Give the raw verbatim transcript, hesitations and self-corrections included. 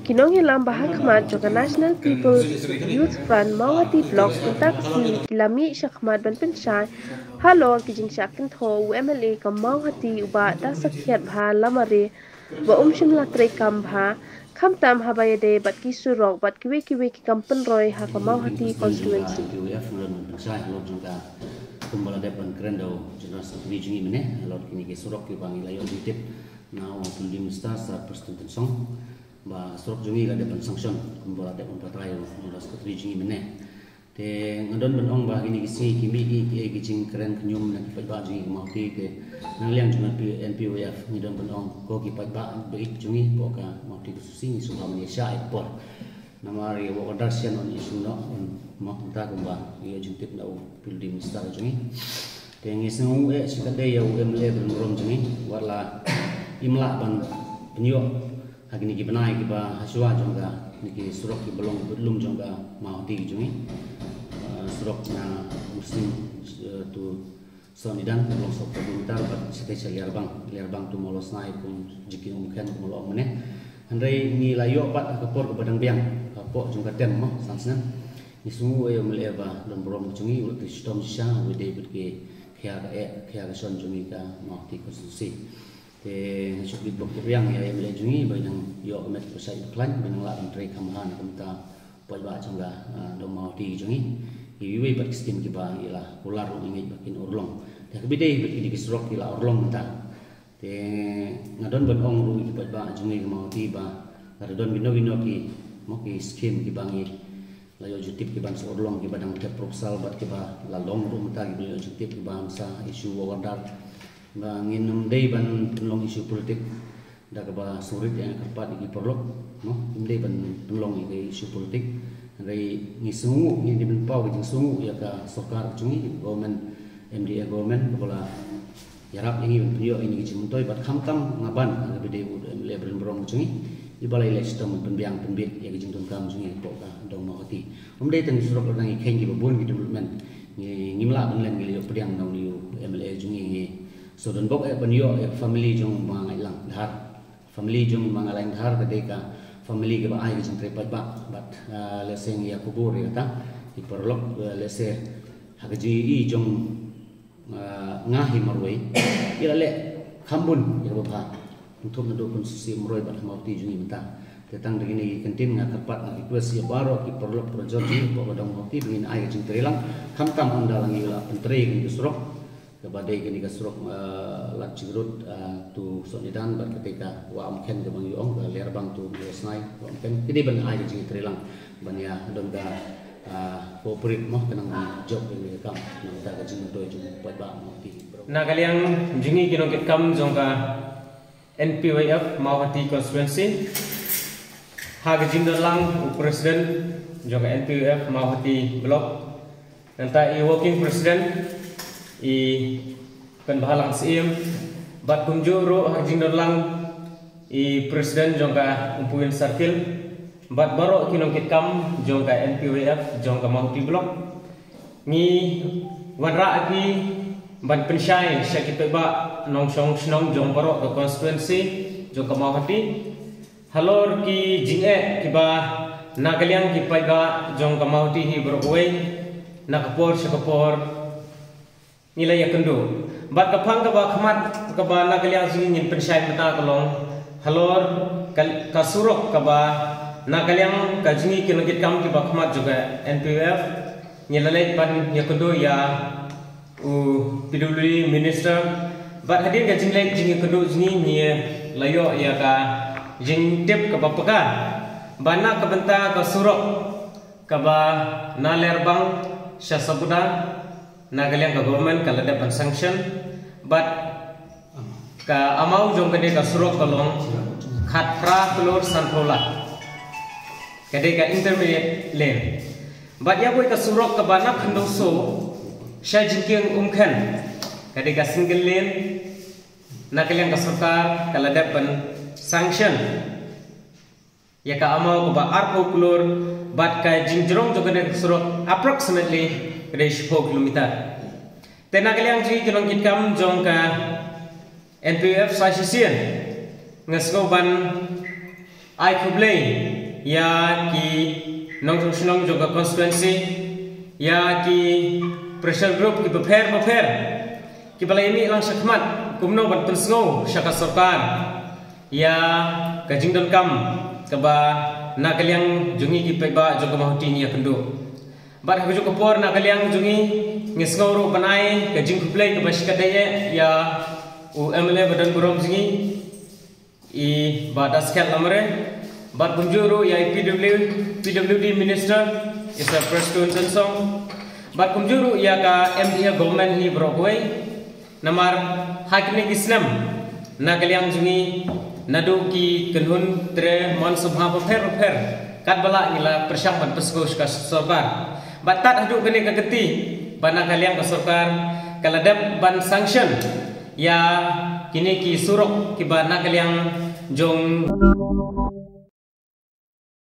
Ki nongïalam ba ha khmat jong ka National People's Youth Front Mawhati Block mynta ka sngi ki la mih sha khmat ban pynshai halor ki jingshah kynthoh u M L A ka Mawhati u Bah Dasakhiatbha Lamare ba um shym la treikam bha, khamtam haba ïadei bad ki surok bad kiwei kiwei ki kam pynroi ha ka Mawhati constituency. Kumba la dep ban kren da u General Secretary jong ngi mynne halor kine ki surok kiba ngi la ïoh jingtip na u Deputy Minister Sir Prestone Tynsong ba surok jong ngi la dep ban sanction kumba la dep ban batai u General Secretary jong ngi mynne. Te nga don ban ong ba kine ki sngi ki mih ki, ki, ki jingkren khñium na ki paidbah jong ngi ka Mawhati, te na liang jong N P, N P Y F ngi don ban ong ko ki paidbah ba ïeit jong ngi, ko ka Mawhati constituency ngi sngewbha ban ïa shah ïa ka por. Namar ïa work order shen on issue noh, on mo mynta kumba ïa jingtip na u Deputy Minister jong ngi. Te ngi sngew eh shi katdei ïa u M L A ba donburom jong ngi, wat la im lah ban pynïoh ha kine ki bnai kiba ha shuwa jong ka, kine ki surok kiba long bad lum jong ka Mawhati ki jong ngi. Ah, surok na Mursing, eh, to Sohnidan ka long sawphew kilometer bad shatei sha Liarbang, Liarbang to Mawlasnai kum jingkieng Umkhen kumba la ong mynne. Hynrei ngi la ïoh pat ha ka por kaba dang biang, hapoh jong ka term mo, san snem. Ngi sngew eh ïa u M L A ba donburom jong ngi u la trei shitom shisha, u dei bad ki khia ka eh, khia ka shon jong ngi ka Mawhati constituency. Te nga shu kit bok riang ïa u M L A jong ngi ba nang ïoh ka met ka shait ka khlaiñ ba nang lah ban trei kham bha na ka bynta paidbah jong ka, ah, dong Mawhati jong ngi. Iwei iwei pat ki skim kiba ngi la kular ruh ngi ngeit ba kin urlong. Te kaba dei bad kine ki surok ki la urlong mynta. Te nga don ban ong ruh ïa ki paidbah jong ngi ka Mawhati ba la don kino kino ki mo ki skim kiba ngi la ïoh jingtip kiban sa urlong kiba dang tep proposal bad kiba la long ruh mynta kiba la ïoh jingtip kiba sa issue work order. Ba ngin ym dei ban pynlong issue politik da kaba sngewrit ïa nga kyrpad ïa ki paralok, mo, ngim dei ban pynlong ïa ka issue politik. Hynrei ngi sngewnguh, ngi dei ban paw ka jingsngewnguh ïa ka sorkar ka jong ngi, government, M D A government, kaba la ïarap ïa ngi ban pynïoh ïa ngi ki jingmyntoi bad khamtam nga ban ha kaba dei u M L A ba donburom ka jong ngi, iba la ïaleh shitom ban pynbiang pynbit ïa ki jingdonkam jong ngi hapoh ka dong Mawhati. Ym dei tang ki surok, la dang ki kheiñ kiba bun ki development. Ngi, ngim lah ban leh, ngi la ïoh pdiang na une u M L A jong ngi, ngi sngewdon bok eh ban ïoh ïa ka family jong u Ma Ngaitlang Dhar. Family jong u Ma Ngaitlang Dhar ka dei ka family kaba ai ka jingtrei paidbah bad, ah, lehse ngi ïa khubor ïa kata ki paralok, ah, lehse ha ka jingïohi jong, ah, nga hi marwei, ngi la leh kham bun ïa kaba bha, kynthup naduh constituency Umroi bad ha Mawhati jong ngi mynta. Te tang da kine ki kyntien nga kyrpad, nga request ïa baroh ki paralok parajor jong ngi hapoh ka dong Mawhati ba ngin ai ka jingtrei lang, khamtam ynda la ngi la pyntrei ïa kine ki surok. Kaba dei kane ka surok, ah, Ladjingrut, ah, to Sohnidan bad kata ka Wah Umkhen kaba ngi ong ka Liarbang to Mawlasnai, Wah Umkhen. Ki dei ban ai ka jingtrei lang ban ïa don ka, ah, cooperate mo, khnang ban jop ïa ka kam na ka bynta ka jingmyntoi jong u paidbah Mawhati baroh. Na ka liang jong ngi ki nongkitkam jong ka N P Y F Mawhati constituency, ha ka jingdon lang u president jong ka N P Y F Mawhati block, nangta i working president i Kynbhalang Syiem, bad kumjuh ruh ha ka jingdon lang i president jong ka Umpuiwin Circle, bad baroh ki nongkitkam jong ka N P Y F jong ka Mawhati block. Ngi wanrah ïa phi ban pynshai sha ki paidbah nongshong shnong jong baroh ka constituency jong ka Mawhati halor ki jingeh kiba na ka liang ki paidbah jong ka Mawhati hi baroh kawei, na ka por sha ka por ngi la ïakynduh. Bad ka phang kaba khmat kaba na ka liang jong ngi ngin pynshai mynta ka long halor ka, ka surok kaba na ka liang ka jong ngi ki nongkitkam kiba khmat jong ka N P Y F ngi la leit ban ïakynduh ïa u P W D minister. Bad hadien ka jingleit jingïakynduh jong ngi ngi la ïoh ïa ka jingtip kaba paka ba na ka bynta ka surok kaba na Liarbang sha Sabuda, na ka liang ka government ka la dep ban sanction, bad ka amount jong kane ka surok ka long khatphra klur sanphew lak. Ka dei ka intermediate lane. Bad ïa kawei ka surok kaba na Khyndaw Soh sha Jingkieng Umkhen, ka dei ka single lane, na ka liang ka sorkar ka la dep ban sanction ïa ka amount kaba arphew klur, bad ka jingjrong jong kane ka surok approximately ka dei shiphew kilometer. Te na ka liang jong ngi ki nongkitkam jong ka N P Y F sa shisien nga sngew ban Ai khublei ïa ki nongshong shnong jong ka constituency, ïa ki pressure group ki bapher bapher ki ba la ïa mih lang shakhmat kumno ban pynsngew sha ka sorkar ïa ka jingdonkam kaba na ka liang jong ngi ki paidbah jong ka Mawhati ngi ïakynduh. Bad ha kajuh ka por na ka liang jong ngi ngi sngew ruh ban ai ka jingkhublei kaba shikatdei ïa u M L A ba don burom jong ngi, i Bah Dasket Lamare, bad kumjuh ruh ïa i P W, P W D Minister, i Sir Prestone Tynsong, bad kumjuh ruh ïa ka M D A government hi baroh kawei. Namar ha kine ki snem na ka liang jong ngi naduh ki kynhun tre mon sngewbha bapher bapher katba lah ngi la pyrshang ban pynsngew sha ka sorkar. Bad tad haduh kane ka kti ba na ka liang ka sorkar ka la dep ban sanction ïa kine ki surok kiba na ka liang jong